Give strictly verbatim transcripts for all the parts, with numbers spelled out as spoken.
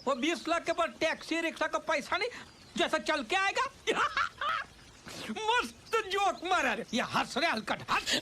वो बीस लाख के बाद टैक्सी रिक्शा का पैसा नहीं, जैसा चल के आएगा। मस्त जोक मारा रे, ये हंस रे हलकट, हंस।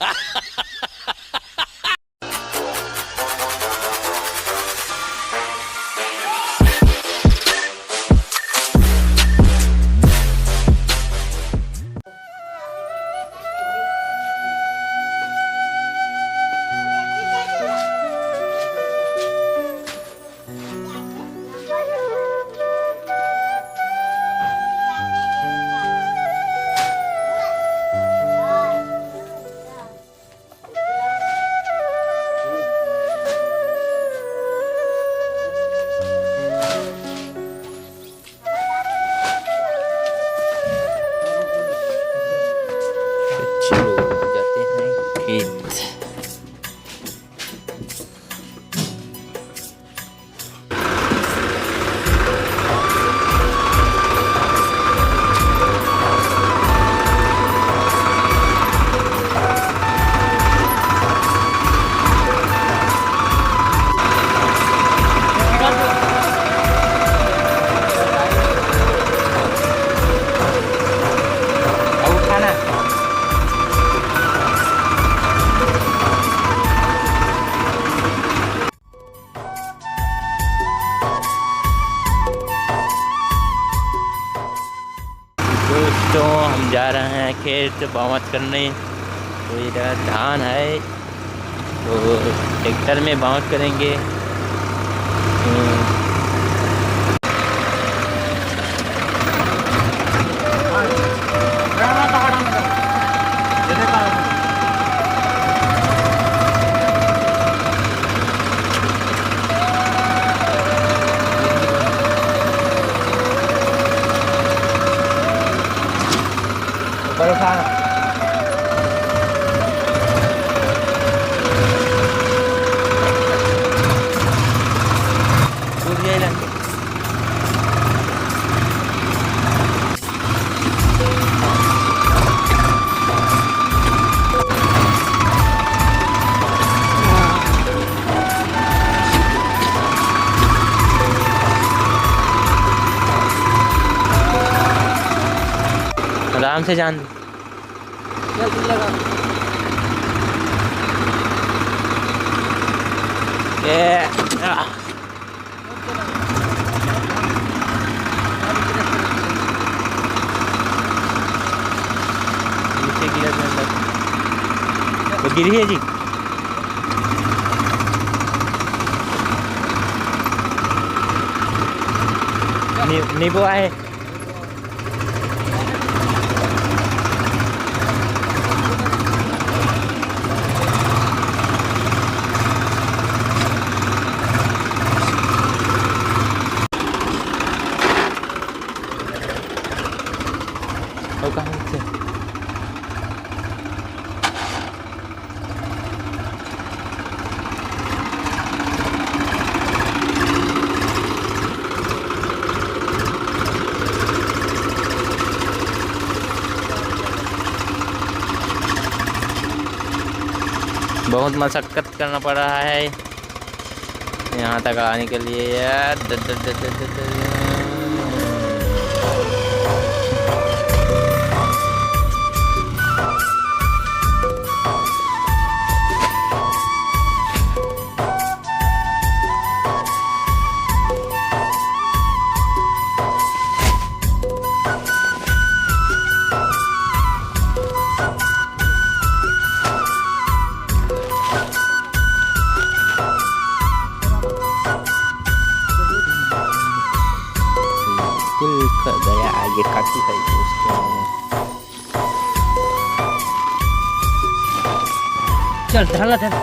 चलो, जाते हैं खेत। दोस्तों, हम जा रहे हैं खेत बावत करने। तो इधर धान है, तो ट्रैक्टर में बावत करेंगे। हम्म। ऊपर उठा। टूट जाएगा। आराम से जान दे। ये, आ। नीचे गिरा था अंदर। वो गिरी है जी। नी-, नींबू आहे। अउ कहाँ से? बहुत मशक्कत करना पड़ रहा है यहाँ तक आने के लिए यार। The-, the-, the-, the-, the-, the-, दिल कर गया, ये काफी है दोस्तों। चल, ढाला, ढाला।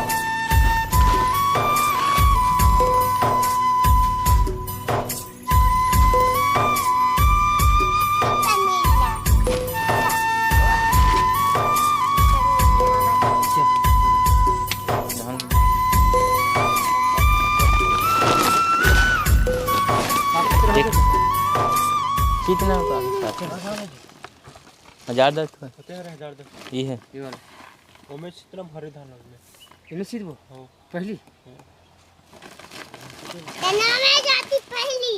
कितना का? हजार दस का? पता है, हजार दस। ये है। ये वाला। ओमे से इतना भारी धान लगने। इन्हें सीध वो? हाँ। पहली? हाँ। तना में जाती पहली।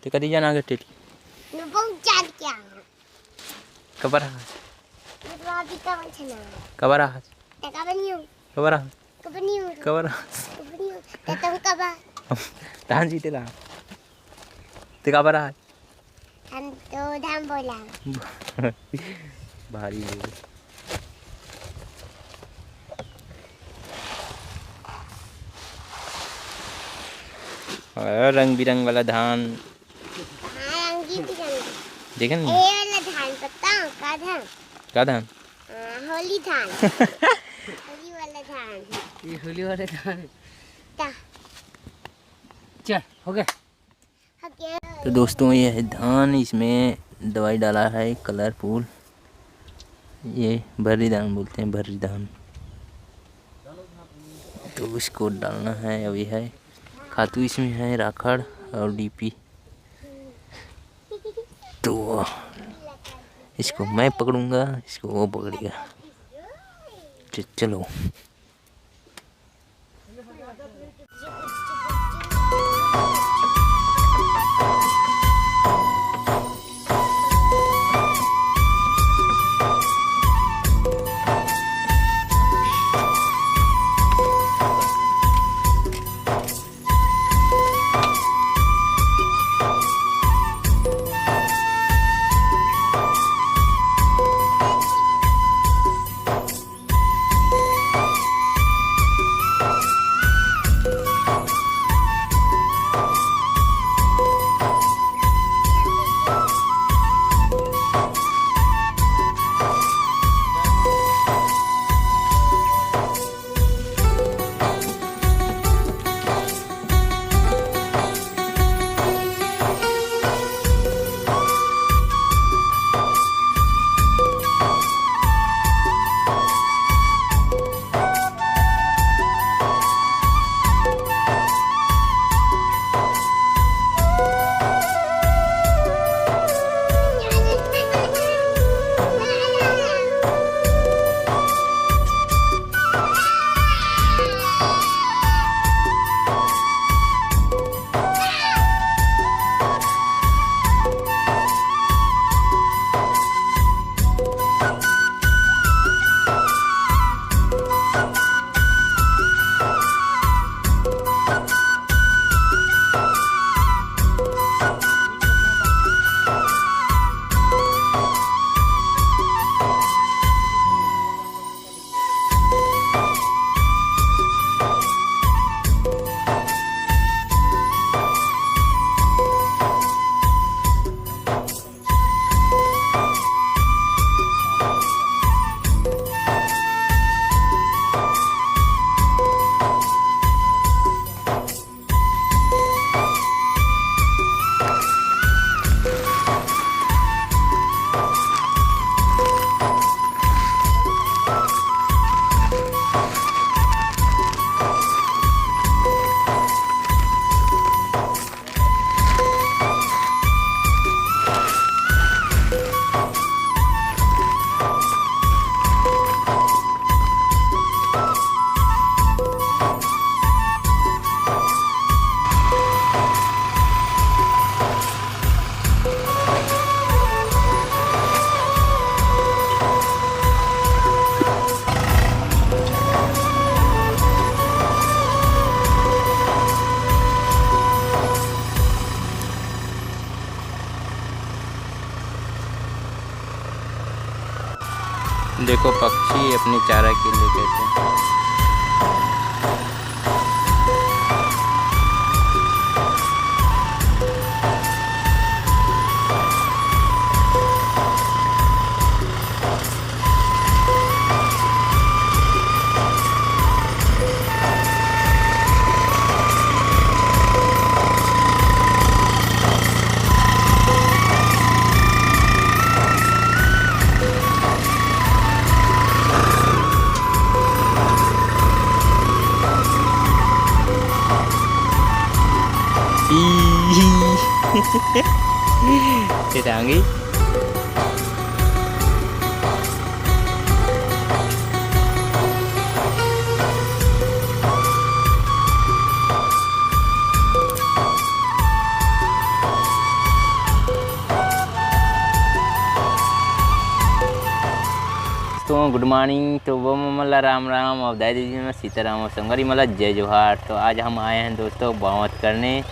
ते कति जाना गे टेली? मैं बहुत जान के आया हूँ। कबर आहा? मैं तो अभी कबर छना। कबर आहा? ते कबर नहीं हूँ। कबर आहा? कबर नहीं हूँ। कबर आहा? कबर नहीं हूँ। ते तुम कबर? धान जीते ला। ते कबर आहा? हम तो धान बोला। भारी हो। और रंग बिरंग वाला धान। हाँ, रंगी बिरंगी। देखे ए ना? वाला धान पता का धान? का धान? हाँ, होली धान। होली वाला धान। ये होली वाले धान है। ता। चल, हो गया। तो दोस्तों, ये है धान, इसमें दवाई डाला है, कलरफुल। ये भर्री धान बोलते हैं, भर्री धान। तो इसको डालना है। अभी है खातू, इसमें है राखड़ और डीपी। तो इसको मैं पकड़ूंगा, इसको वो पकड़ेगा। च-, चलो। देखो पक्षी अपने चारा के लिए कैसे। तो गुड मॉर्निंग। तो वो मन ला राम राम, और दाई दीदी मन ला सीताराम, और संगवारी मन ला जय जोहार। तो आज हम आए हैं दोस्तों बावत करने,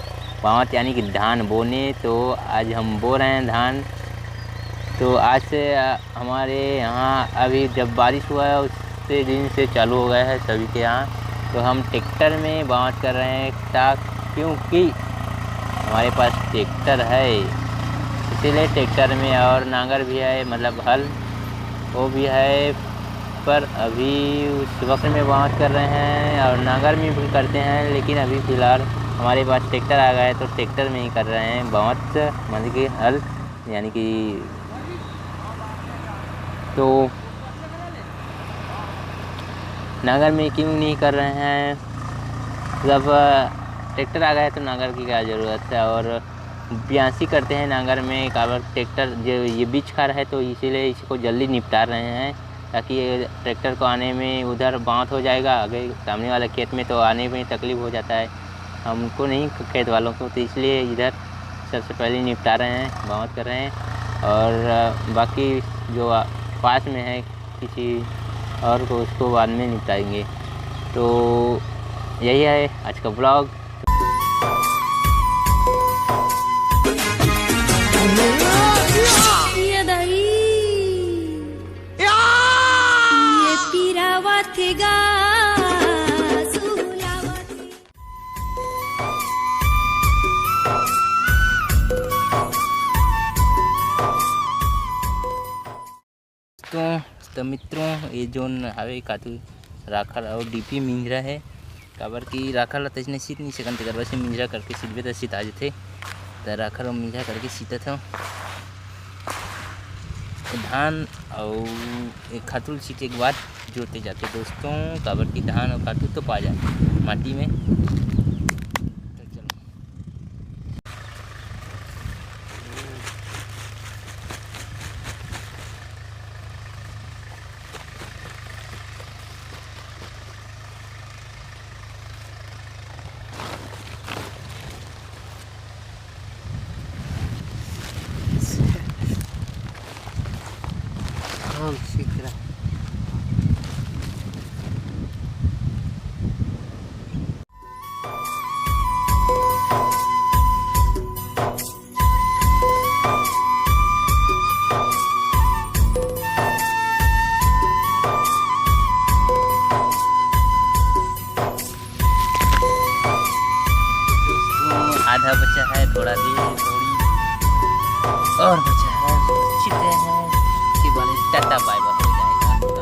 बावत यानी कि धान बोने। तो आज हम बो रहे हैं धान। तो आज से अ, हमारे यहाँ अभी जब बारिश हुआ है उससे दिन से चालू हो गया है सभी के यहाँ। तो हम ट्रैक्टर में बावत कर रहे हैं ता क्योंकि हमारे पास ट्रैक्टर है, इसीलिए ट्रैक्टर में, और नांगर भी है, मतलब हल वो भी है। पर अभी उस वक्त में बावत कर रहे हैं और नांगर में भी करते हैं, लेकिन अभी फ़िलहाल हमारे पास ट्रैक्टर आ गया है तो ट्रैक्टर में ही कर रहे हैं बावत, मतलब कि हल, यानी कि। तो नांगर में क्यों नहीं कर रहे हैं, मतलब ट्रैक्टर आ गया है तो नांगर की क्या ज़रूरत है। और ब्यासी करते हैं नांगर में, काबर ट्रैक्टर जो ये बीच खार है तो इसीलिए इसको जल्दी निपटा रहे हैं, ताकि ये ट्रैक्टर को आने में उधर बाँत हो जाएगा, आगे सामने वाला खेत में तो आने में तकलीफ हो जाता है हमको नहीं, खेत वालों को, तो इसलिए इधर सबसे पहले निपटा रहे हैं, बाँत कर रहे हैं। और अ, बाकी जो अ, पास में है किसी और को, उसको बाद में निपटाएंगे। तो यही है आज का ब्लॉग। ये दई, ये पीरावत गा, सुलावत। तो, तो मित्रों, ये जोन हवे खातू राखल और डीपी मिंजरा है, काबर कि राखल ला तइसने सीत नहीं सकन, तेकर वजह से मिंजरा करके सीतबे त सीत आ जथे। त राखल और मिंजरा करके सीतत हव। धान अउ एक खातू ल सीते के बाद जोते जाते दोस्तों, काबर कि धान अउ खातू तो पा जाए माटी में। तो चलो। दोस्तों, आधा बचा है, थोड़ा देर, थोड़ी और बचा है, सोचते हैं कि बोले टाटा बाय बाय हो जाएगा। तो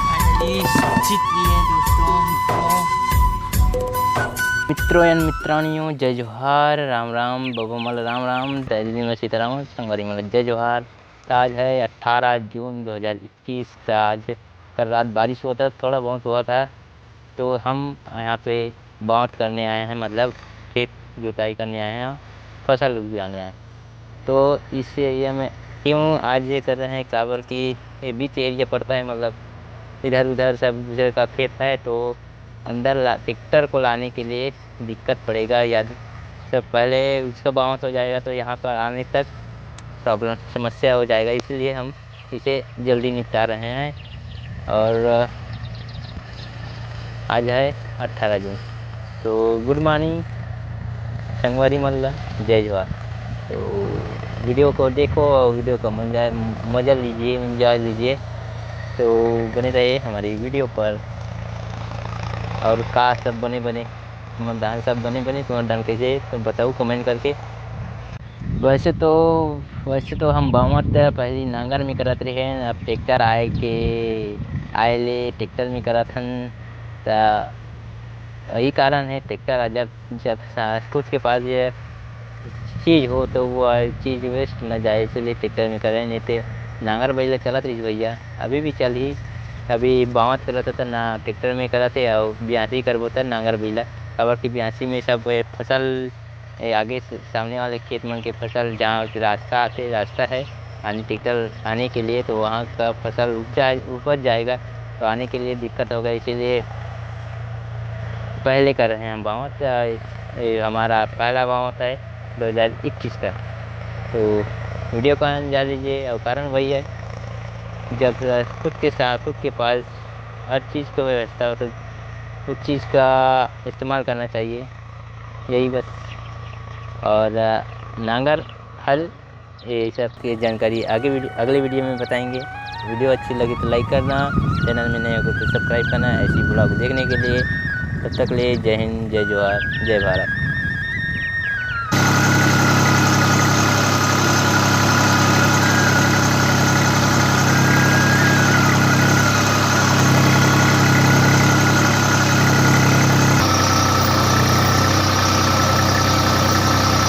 finally सब जीत लिए दोस्तों, मित्रों। मित्रों एंड मित्रानियों, जय जोहार, राम राम, बबा मल राम राम, दाई दीदी मल सीताराम, संगवारी मल जय जोहार। तो आज है अठारह जून दो हज़ार इक्कीस। तो आज कल रात बारिश हुआ था, थोड़ा बहुत हुआ था, तो हम यहाँ पे बाँट करने आए हैं, मतलब खेत जुताई करने आए हैं, फसल उगाने आए हैं। तो इस एरिया में क्यों आज ये कर रहे हैं, काबर कि ये बीच एरिया पड़ता है, मतलब इधर उधर सब दूसरे का खेत है, तो अंदर ला, ट्रैक्टर को लाने के लिए दिक्कत पड़ेगा। या सब पहले उसका बाउंस हो जाएगा, तो यहाँ पर आने तक प्रॉब्लम, समस्या हो जाएगा, इसलिए हम इसे जल्दी निपटा रहे हैं। और आज है अट्ठारह जून। तो गुड मॉर्निंग संगवारी मन ला, जय जोहार। तो वीडियो को देखो और वीडियो का मजा, मज़ा लीजिए, एंजॉय लीजिए। तो बने रहिए हमारी वीडियो पर। और का सब बने बने, तुम्हार धान सब बने बने, तुम्हार धान कैसे, तो बताओ कमेंट करके। वैसे तो, वैसे तो हम बावत पहली नांगर में करत रहे, अब ट्रैक्टर आए के, आए ले ट्रैक्टर में करत हन। तो यही कारण है ट्रैक्टर, जब जब सा- खुद के पास ये चीज़ हो तो वो चीज़ वेस्ट ना जाए, इसलिए ट्रैक्टर में करें। नहीं तो नांगर बैल चलत रही भैया, अभी भी चलही। अभी बावत करत हो तो ना ट्रैक्टर में करत है, और बियासी करबो तो नांगर बैल, काबर कि बियासी में सब ये फसल ये आगे से सामने वाले खेत मन के फसल जहाँ रास्ता आते, रास्ता है आने ट्रैक्टर आने के लिए, तो वहाँ का फसल उपजा उपज जाएगा, तो आने के लिए दिक्कत होगा। इसीलिए पहले कर रहे हैं हम बावत। ये हमारा पहला बावत है दो हज़ार इक्कीस का। तो वीडियो को अंजाम दीजिए। और कारण वही है, जब खुद के साथ, खुद के पास हर चीज़ की व्यवस्था हो तो उस चीज़ का इस्तेमाल करना चाहिए, यही बस। और नांगर, हल, ये सब की जानकारी आगे वीडियो, अगले वीडियो में बताएंगे। वीडियो अच्छी लगी तो लाइक करना, चैनल में नए हो तो सब्सक्राइब करना ऐसी ब्लॉग देखने के लिए। तब तक लिए जय हिंद, जय जोहार, जय भारत।